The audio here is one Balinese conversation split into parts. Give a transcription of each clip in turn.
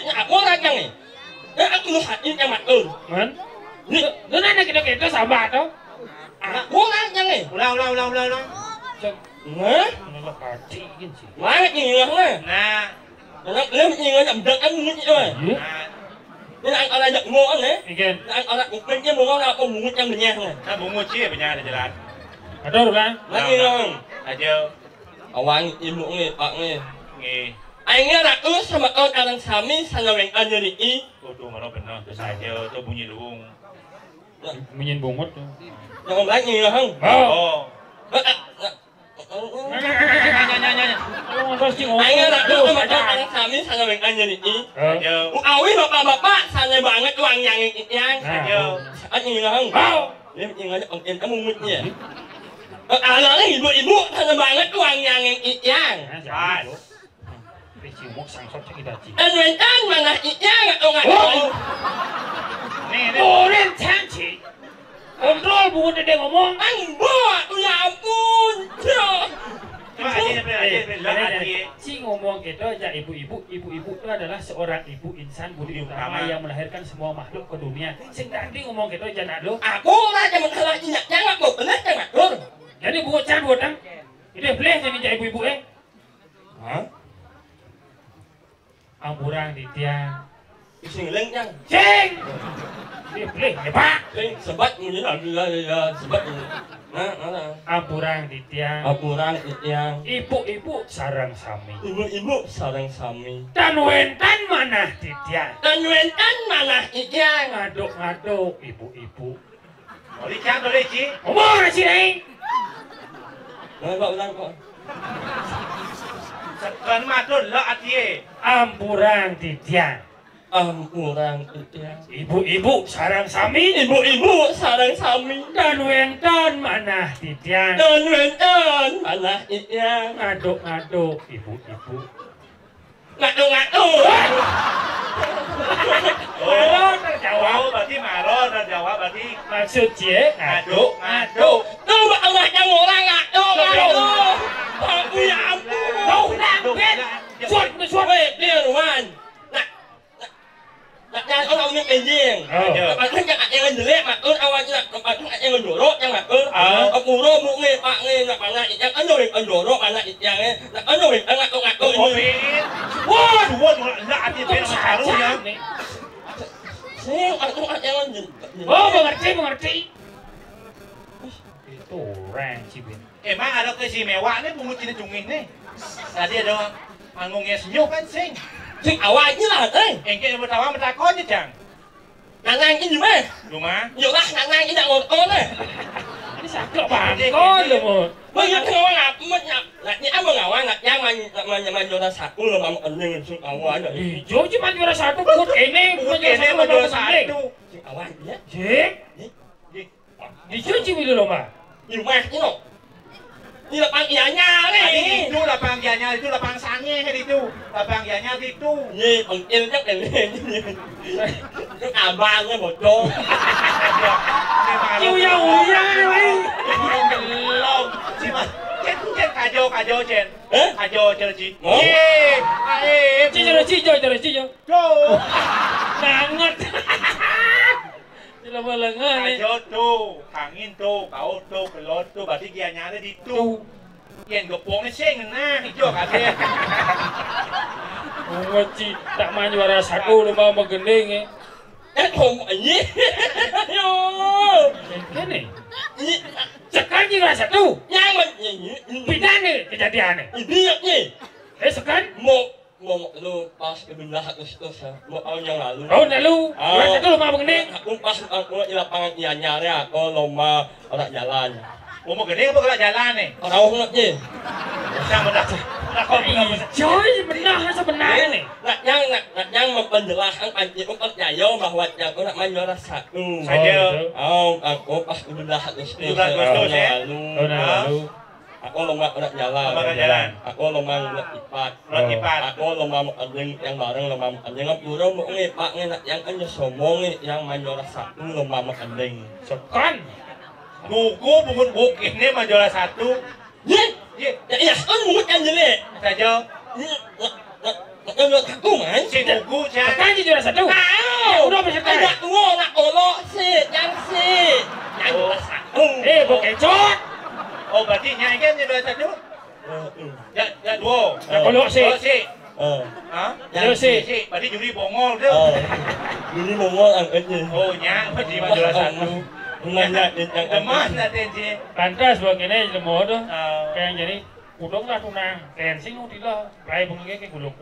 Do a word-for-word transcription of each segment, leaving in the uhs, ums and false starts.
Nit nak aku nak jangan. Nak aku nak ini yang mat. Kan? Nit. Kena nak kita kita sabar tu. Aku nak jangan. Ulang, ulang, ulang, ulang, ulang. Hah? Mana mati kan sih? Mana ni lah. Nah. Nak lem ni nak bedak kan ni. Nah. Ini anak-anak jak bungut, eh. Ikan. Anak-anak kuping dia bungut apa bungut yang benyah, eh. Nah, bungut sih benyah ada jelas. Aduh, Bang. Lagi, Bang. Aja. Awang ibu nge, Pak nge. Nge. Aing nge ratus sama kau karang sami sana weng aja ni i. Waduh, mana benar tuh saja tuh bunyi luung. Bunyi bungut tuh. Yang lain nge, Hang. Oh. Oh. Ayo, nak, lu sama kau anak kami, sana weng aja ni, i. Ayo. Uawi bapak-bapak, sana banget uang yang yang. Ayo. Saat ini, Hang. Dia ingatnya konten kamu mutnya. Kalau ibu-ibu, sana banget uang yang yang. Pas. Peci umuk sangsot sakit hati. Dan wénten manah inya nggak tahu nggak tahu. Nih, nih. Orang cantik. Kontrol bungut dede ngomong. Ang buat, ya ampun. Ya. Coba aja, Bel, aja, Bel, Bel, aja. Si ngomong gitu aja ibu-ibu, ibu-ibu itu adalah seorang ibu insan budi utama yang melahirkan semua makhluk ke dunia. Sing tadi ngomong gitu aja nak lu. Aku lah zaman salah inyak jangan mau bener jangan atur. Jadi bungut can bungut tang. Itu boleh jadi ibu-ibu eh. Hah? Ampurang titiang. Sing leng, Cang. Sing. Dia boleh ya, Pak. Sing sebat mungkin alhamdulillah ya sebat mungkin. Nah, mana? Ampurang titiang. Ampurang titiang. Ibu-ibu sareng sami. Ibu-ibu sareng sami. Dan wénten manah titiang. Dan wénten manah titiang. Ngaduk-ngaduk ibu-ibu. Oli can, oli ci. Umur si aing. Nah, Pak, ulang, Pak. Sekan matur lo atie. Ampurang titiang. Ampurang titiang. Ibu-ibu sareng sami. Ibu-ibu sareng sami. Dan wénten manah titiang. Dan wénten manah titiang. Ngaduk-ngaduk ibu-ibu. Ngadu-ngadu. Oh, terjawab. Oh, berarti maro terjawab berarti. Maksud cie ngadu-ngadu. Tuh, Allah yang orang ngadu-ngadu. Aku ya ampun. Tuh, nah, Ben. Suat, suat. Weh, dia Ruan. Nah, nah, nah, orang ini kencing. Oh. Tempat kan yang ada yang jelek, matur awalnya. Tempat kan ada yang jorok, yang matur. Ah. Aku ro, bu, nge, pak, nge, nak mana, yang kan jorok, yang jorok, mana, yang, eh. Nak anu weh, ngaku-ngaku ini. Wah, dua dua enggak ati ben sama karu ya. Sing aku aja lanjut. Oh, mengerti, mengerti. Itu orang sih, Ben. Emang ada keistimewaan nih bungut ini cungih nih. Tadi ada manggungnya senyum kan sing. Sing awal aja lah, eh. Engke yang pertama mentakon aja, Jang. Nanang ini mah. Rumah. Yolah nanang ini ngorkon eh. Ini sakit bangkol lo mau. Mau yang ngawang apa mah ya? Nak ni apa ngawang nak yang man man man juara satu lo mau ening langsung awal ada. Ijo cuma juara satu buat ini buat ini mau juara satu. Awal ya. Jik. Jik. Dicuci dulu lomba. Di rumah tu. Di lapang ianya ni. Tadi itu lapang ianya itu lapang sange kan itu. Lapang ianya itu. Ni pentilnya kan ni. Itu abangnya bodoh. Uyang-uyang ni weh. Belum. Cuma cen cen kajo kajo cen. Eh? Kajo cen ci. Oh. Ye. Ae. Cijo cijo cijo cijo. Tuh. Sangat. Sila malengan eh. Ayo tuh, kangin tuh, kau tuh, kelot tuh, berarti dia nyari di tuh. Yang gepongnya sih ngena, hijau katanya. Bungut ci tak main juara satu lu mau menggending eh. Eh, kong ini. Yo. Kene. Ini sekarang juara satu. Nyaman ini. Pindah nih kejadiannya. Ini nih. Eh sekarang mau Mau lu pas ke dua belas Agustus ya, mau tahun yang lalu. Tahun lalu. Oh. Berarti itu lomba begini. Aku pas aku di lapangan Gianyar ya, aku lomba orak jalan. Lomba gede apa orak jalan nih? Orang unget nih. Yang benar. Udah kau benar. Coy, benar sebenarnya nih. Nak yang nak, nak yang mempenjelaskan panci umpet jayo bahwa yang aku nak main juara satu. Saja. Oh, aku pas ke dua belas Agustus. Dua belas Agustus ya. Tahun yang lalu. Aku lomba anak jalan. Lomba anak jalan. Aku lomba ngeliat ipat. Ngeliat ipat. Aku lomba mengeding yang bareng lomba mengeding. Aku udah mau ngepak ngenak yang kan sombong nih yang main juara satu lomba mengeding. Sekan. Buku bungut buk ini main juara satu. Ye, ye, ya iya kan bungut yang jelek. Saja. Ye, ye, ye. Nak juara satu kan? Si buku cak. Sekarang dia juara satu. Tahu. Udah berapa sekarang? Anak tua, anak kolok sih, yang sih. Yang juara satu. Eh, bokecot. Oh, berarti nyai kan juara satu? Ya, ya dua. Yang kolok sih. Kolok sih. Hah? Yang Sik, sik, berarti juri Bongol tu. Oh. Juri Bongol angkat je. Oh, nya, berarti mah jelas satu. Nanya, nanya. Demen nanti je. Pantas buat kene jelema tu. Ah. Kayak jadi, udung lah tunang. Tensing nu tila. Lai bengke ke gulung.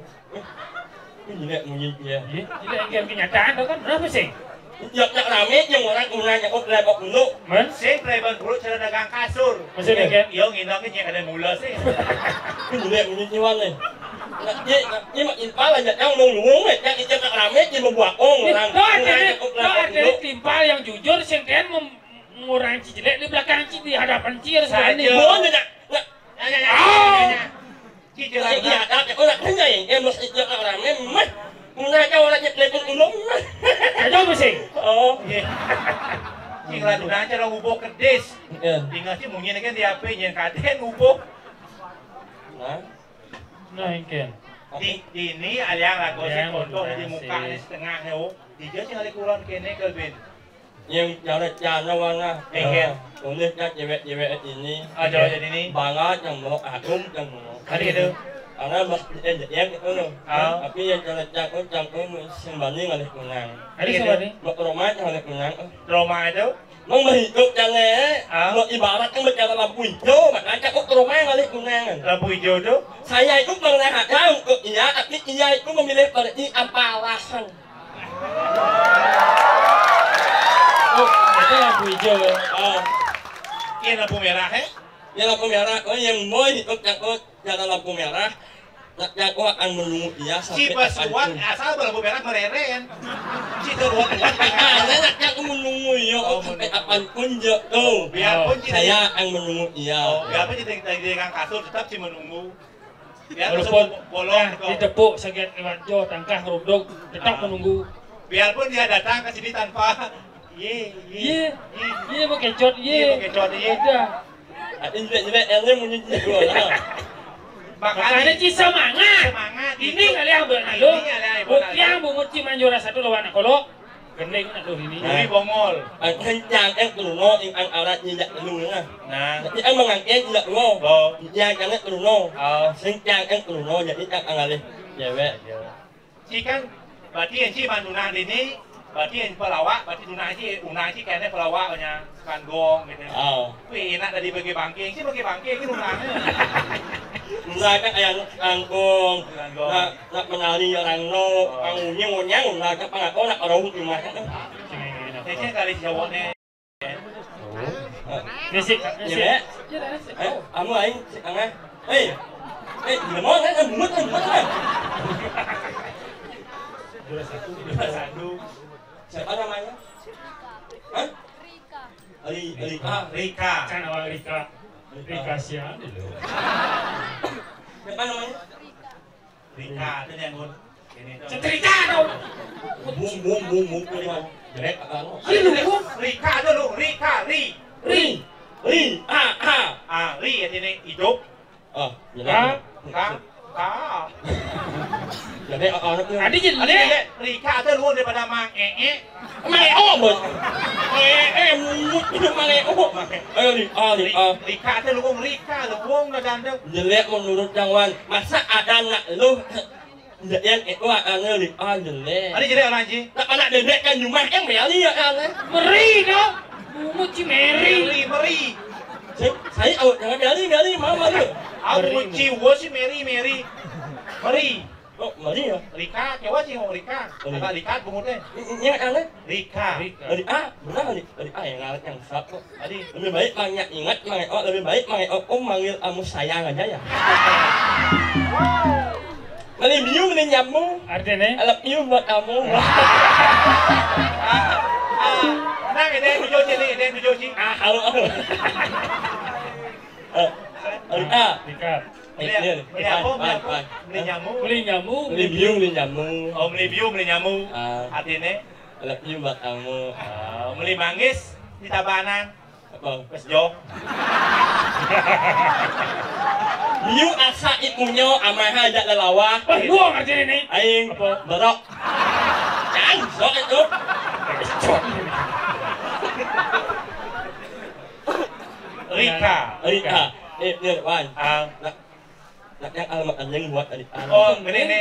Ini nak munyi dia. Iya, tidak, ini kenyataan tu kan. Berapa sih? Nyak, nyak rame jeung orang tunanya, oh, lepak dulu. Men? Sing preman buruk cara dagang kasur. Maksudnya, kan? Iya, nginang ni kada mula sih. Ini nyak munyi jiwa ni. Nak, ye, nak, ye, mak impal aja, yang nung nung, eh, yang ijak nak rame, ye, membuat ong, orang. Itu ada, tunanya, oh, itu lepak ada dulu. Timpal yang jujur, sing kan mem-, ngurang ci jelek di belakang ci, di hadapan ci harus berani. Saja. Boleh, nyak, nyak. Ya, ya, ya, ya, ya, ya. Cicil. Iya, iya, tapi orang tanya yang, yang mesti dia orang ramai, mah. Mengajak orang je telepon ulung, mah. Ada apa sih? Oh. Iya. Cing lalu nanya orang ubuk kedis. Iya. Tinggal si munyi ni kan di H P, nyen kaden ubuk. Nah. Nah, ingken. Di, di ini aliang lagu si aliang kontok di muka ni setengah ni, oh. Di dia sih kali kurang kene, Kelvin. Yang cara-cara warna. Iya. Tulis kan cewek-cewek ini. Ah, cewek ini. Bangat yang mau akum yang mau. Ada gitu. Karena mas, eh, yang itu loh. Ah. Tapi yang cara cangkul, cangkul sembani ngalih kunang. Ada gitu. Sembani? Mau ke rumah yang ngalih kunang. Rumah itu? Mau berhidup yang eh. Ah. Mau ibarat kan bicara lampu hijau, makanya aku ke rumah yang ngalih kunang. Lampu hijau tu? Saya itu pernah ada untuk iya, tapi iya itu memilih pergi apa alasan? Oh, itu lampu hijau. Oh. Iya, lampu merah, eh? Ya, lampu merah. Oh, yang boy itu takut jalan lampu merah. Nak jago akan menunggu dia sampai kapanpun. Asal lampu merah mereren. Cita buat. Makanya nak jago menunggu ya, oh, sampai kapanpun je tu. Biarpun cita. Saya akan menunggu dia. Oh, biarpun cita, cita, cita kasur tetap si menunggu. Walaupun bolong, nah, ditepuk saget lewat jo, tangkah runduk, tetap menunggu. Biarpun dia datang ke sini tanpa, ye, ye, ye, ye, bekecot, ye. Ye, bekecot, ye. Ada. Ah, ini jelek, jelek, yang ini munyi jelek dua lah. Makanya ci semangat. Semangat. Ini kali yang berlalu. Ini kali yang berlalu. Bukti yang bungut ci manjura satu lawan kolok. Gending nak tuh ini. Nah. Ini Bongol. Ang kencang, eh, keluno, ing ang arat nijak lu, nah. Nah. Tapi ang mangangkeng nijak lu. Oh. Nijak ang keluno. Oh. Kencang, eh, keluno, jadi tak ang alih cewek. Ci kan, berarti yang ci mandunan ini, berarti yang pelawak, berarti dunan ci, unan ci kene pelawak nya, kan gong gitu. Oh. Wih, enak dari bagi bangking, ci bagi bangking ini unannya. Enggak kan kayak angkung. Angkung. Nah, nak menari orang no, oh, panggungnya ngonyang, nah, nak pangako, nak orang rumah. Cece kali si cowoknya. Ini sih, ini sih. Ya, eh, kamu aing, si Angah. Eh, eh, gila mau kan, kan, bungut, kan, bungut, kan. Juara satu, juara satu. Siapa namanya? Hah? Ri-, Rika. Rika. Kan awak Rika. Rika. Rika siapa dulu? Siapa namanya? Rika. Rika, itu yang ngut. Ini tuh. Setrika dong. Bung, bung, bung, bung, bung. Jelek, apa lu? Ini lu, Bung. Rika tuh lu, Rika, Ri. Ri. Ri. A, A. Ah, Ri ya, ini hidup. Oh, jelek. Ka, ka, ka. Jadi, oh, oh, oh. Ada je, ada je. Rika tuh lu daripada Mang Ee. Mang Eo, Bos. Mang Ee, mut, Mang Eo. Ayo, Ri, ah, Ri, ah. Rika tuh lu, Rika, lu, Bung, udah dandel. Jelek menurut Jangwan. Masa ada anak lu? Ndak yang itu akan lihat jelek. Ada jelek orang ji. Tak pernah bebek kan rumah yang beli ya kan. Meri dong. Bungut ci Meri. Meri, Meri. Saya, saya awak jangan beli, beli mama lu. Aku ci wo si Meri, Meri. Meri. Oh, Meri ya. Rika, kewa sih mau Rika. Meri. Agak Rika bungutnya. Ini kan? Rika. Rika. Meri ah, benar nih. Meri ah yang ngaret yang satu. Adi. Lebih baik banyak ingat, Mang Eo. Lebih baik Mang Eo, oh, manggil kamu sayang aja ya. Meli biu, meli nyambung. Artinya? I love you buat kamu. Ah, ah, nah, ini yang tujuh sini, ini yang tujuh sini. Ah, halo, halo. Eh, Rika. Rika. Eh, meli, iya, meli apa, meli apa? Meli nyambung. Meli nyambung. Meli biu, meli nyambung. Oh, meli biu, meli nyambung. Ah. Artinya? I love you buat kamu. Ah, meli manggis di Tabanan. Apa? Wes jok. Liu asa ipunyo amaha jak lalawa. Wah, luang aja ini. Aing. Apa? Berok. Kan, sok itu. Rika. Rika. Eh, Nirwan. Ah. Nak, nak yang alamat anjing buat tadi. Oh, ini, ini.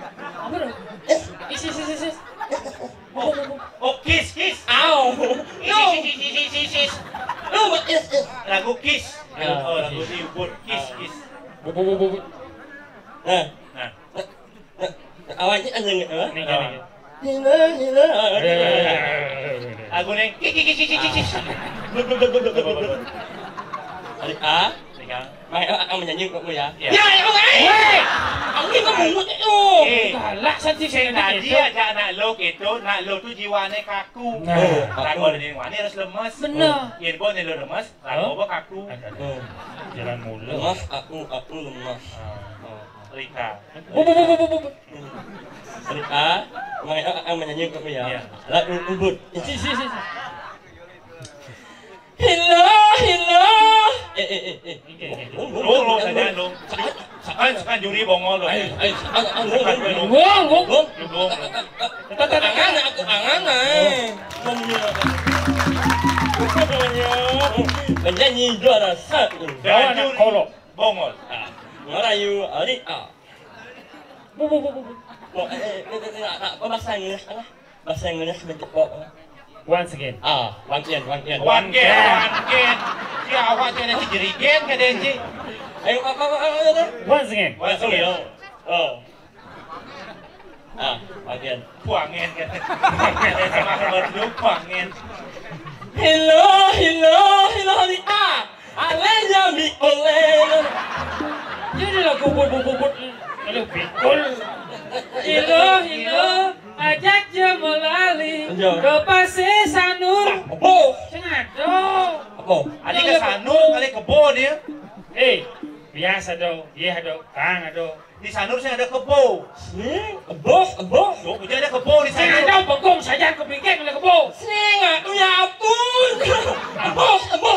Apa tu? Is, is, is, is, is. Oh, oh, oh. Oh, Kiss, Kiss. Au. Is, is, is, is, is, is, is. No, but is, is. Lagu Kiss. Ah, oh, lagu Kiss. Ni pun Kiss, ah, Kiss. Bu, bu, bu, bu, bu. Nah. Nah. Awaknyo anjing apa? Ni kan, ni kan. Nila, nila. Lagu ni. Kiss, kiss, kiss, kiss, kiss. Blub, blub, blub, blub, blub, blub. Adik A. Ni kan. Mai, aku menyanyi untukmu ya. Ya. Ya, ya, weh. Weh. Aku ni pemungut tu. Eh. Galak santi saya tadi. Aja anak lo gitu, nak lo tu jiwane kaku. Nah. Lagu ni wani harus lemes. Benar. Yen pun lo lemes, lagu apa kaku? Aduh, aduh. Jalan mulu. Lemas, aku, aku lemas. Ah. Oh. Rika. Bu, bu, bu, bu, bu, bu. Rika. Mai, ah, ah, menyanyi untuk ya. Iya. Lagu Ubud. Si, si, si, si. Hilo, hilo. Eh, eh, eh, eh. Oke, oke. Dong, dong, saja, dong. Sekan, sekan juri bongol, dong. Ayo, ayo, sekan, sekan, dong, dong. Dong, dong. Dong, dong. Tangan, aku tangan, eh. Menyanyi juara satu. Bawa anak juri kolok. Bongol. Ah, ngarayu, ari, ah. Bu, bu, bu, bu, bu. Bo, eh, eh, eh, eh, eh, apa bahasa Inggris, apa? Bahasa Inggris bentuk bo. Once again. Ah, one again, one again. One again, one again. Si awak tu nanti jerigen ke dia, Cik? Ayo, apa, apa, apa, apa, apa? Once again. Once again. Oh. Ah, one again. Puangen, kan? Sama-sama dulu, puangen. Hello, hello, hello, di, ah. Alenya mi oleh. Jadi lagu bubut-bubut. Aduh, pikul. Hilo, hilo, ajak je melali. Iya. Ke Pasir Sanur. Apa? Sing ada. Apa? Adi ke Sanur, kali kebo dia. Eh, biasa do. Iya do. Kang do. Di Sanur sing ada kebo. Sing, kebo, kebo. Yo, kerja ada kebo di Sanur. Sing ada bengkong saja kepingkek ada kebo. Sing, aduh ya ampun. Kebo, kebo.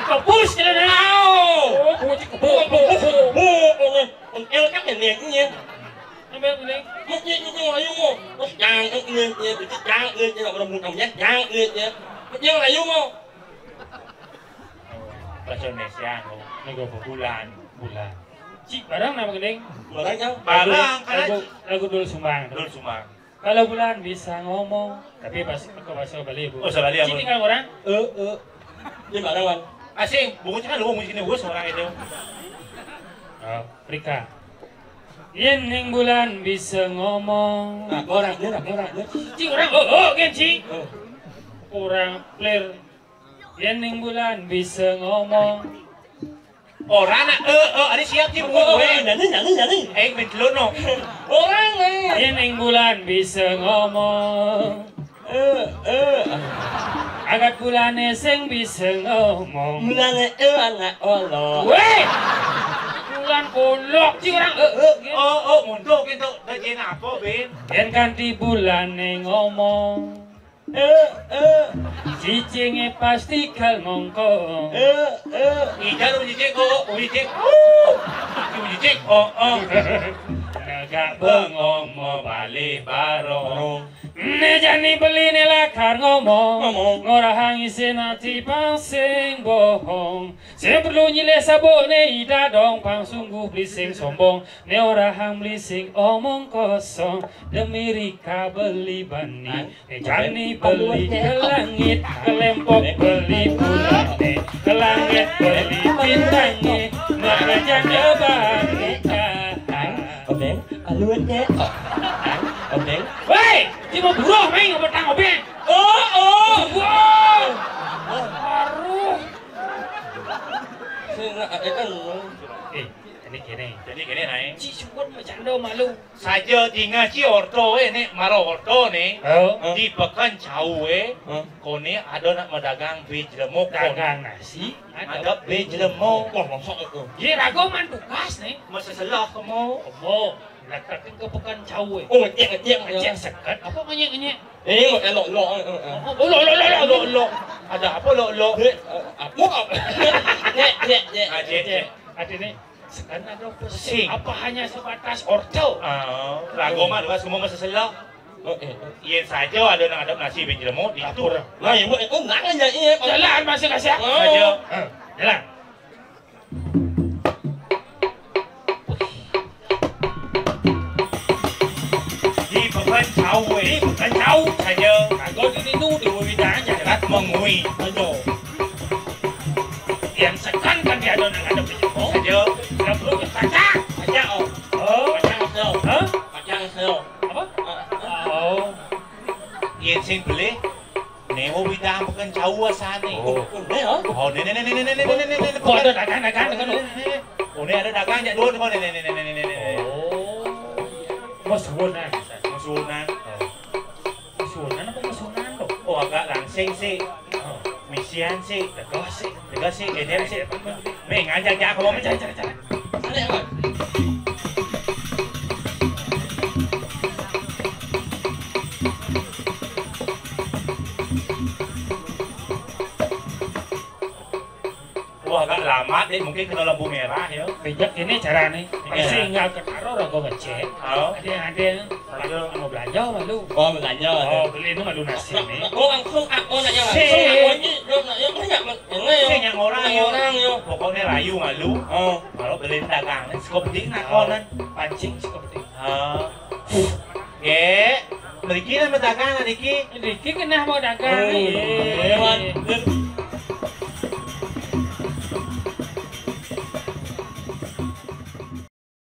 Kebus kita dah. Au. Oh, kebo, kebo, kebo, kebo. Kebo, kebo. Kebo, kebo. Kebo, kebo. Sampai boleh. Mesti juga ayo mau. Terus jangan ini, ini, jangan ini, orang bukan ya, jangan ini. Yang ayo mau. Bahasa Indonesia, oh. Lagu apa? Bulan. Bulan. Cik, barang nama gending? Barang, ya? Barang, lagu, karena lagu, lagu Dul Sumbang. Dul Sumbang. Kalau bulan bisa ngomong, tapi pas ke bahasa Bali, Bu. Oh, salah dia, Cik, Bu. Tinggal orang? Eh, eh. Ini barang, Wan. Asing, bunyi kan lu, bunyi sini, bos, orang itu. Oh, Rika. Yen ning bulan bisa ngomong. Nah, orang dia, orang dia. Cik, orang, oh, oh, kan, Cik. Oh. Orang clear. Yen ning bulan bisa ngomong. Ora nak, eh, eh, ada siap sih, oh, oh, nyanyi, nyanyi, nyanyi. Eh, betul no. Orang nih. Yen ning bulan bisa ngomong. Eh, eh. Agat bulane sing bisa ngomong. Bulane eh anak Allah. Weh. Bulan kolok sih orang, eh, eh. Oh, oh, muntuk itu. Dah jen apa, Ben? Yen kanthi bulane ngomong. Eh, eh. Cicinge pasti kal mongko. Eh, eh. Ijar uji cek kok, uji cek. Uh. Uji cek, oh, oh. Negak bengong mau balik barong. Ne jani beli ne lakar ngomong. Ngomong. Ngorahang isin ati pang sing bohong. Sing perlu nyilih sabuk ne ida dong pang sungguh beli sing sombong. Ne orahang beli sing omong kosong. Demi Rika beli bani. Jani beli ke langit, ke lempok beli bulane, ke langit beli bintange, maka janda bangkitkan. Obeng, aluan dek. Obeng. Woi, dia mau buruh, main ngapa tang obeng? Oh, oh. Wah. Baru. Sing nak, eh, kan. Eh, ini gini. Jadi gini, Nay. Cik, syukur bercanda malu. Saja tinggal ci orto, eh, nek maro orto ne. Oh. Di peken cau, eh. Hah? Kone ada nak medagang bej lemuk. Dagang nasi, ada bej lemuk. Wah, masa itu? Ye, rago man tukas ne. Masa selah kemo. Kemo. Nak ke peken cau, eh. Oh, ngecek, ngecek, ngecek seket. Apa ngecek, ngecek? Eh, elok, elok, eh, eh. Oh, oh, lo, lo, lo, lo, lo. Ada apa lo, lo? Eh, eh, apa? Nek, nek, nek. Ah, cek, cek. Ada nih. Sekarang ada apa sih? Sing. Apa hanya sebatas orto? Ah, lagu mah luas ngomong masa selok. Oh, eh. Yen saja ada nang ada nasi ben jelemu di dapur. Nah, ya, eh, oh, nang aja, iya. Jalan masih kasih. Oh. Saja. Eh, jalan. Di peken cau, eh. Di peken cau. Saja. Kagak di situ di Wawidang jalan mengui. Aduh. Yang sekan kan dia ada nang ada penyembuh. Ayo. Yang perlu kita baca. Baca, oh. Oh. Baca, oh. Hah? Baca, oh. Apa? Oh. Yen sing beli, newo bidang peken cau asane. Oh. Ne, oh. Oh, ne, ne, ne. Kok ada dagang, dagang, dagang, oh. Ne, ne, ne. Oh, ne ada dagang, jak dua, ne, ne, ne. Oh. Mas Wonan. Mas Wonan. Oh. Mesunan apa mesunan to? Oh, agak langsing sih. Oh. Misian sih. Tegas sih. Tegas sih, gedem sih. Ming, ajak, ajak, aku mau mencari, cari, cari. Ada apa? Mungkin kena lampu merah ya. Pijak ini caranya. Iya. Sehingga ketaro raga ngecek. Oh. Ada ada Aduh. Mau belanja malu. Oh, belanja. Oh, beli ini malu nasi nih. Oh, langsung aku nak yang Si. langsung aku ini belum nak yang banyak mak. Yang lain. Si yang orang Yang ya. Orang ya. Pokoknya rayu malu. Oh. Kalau beli dagang, sego bedik nakonan. Pancing seperti itu. Ah. Gek, mriki nama dagang niki? Diki kena mau dagang. Hewan.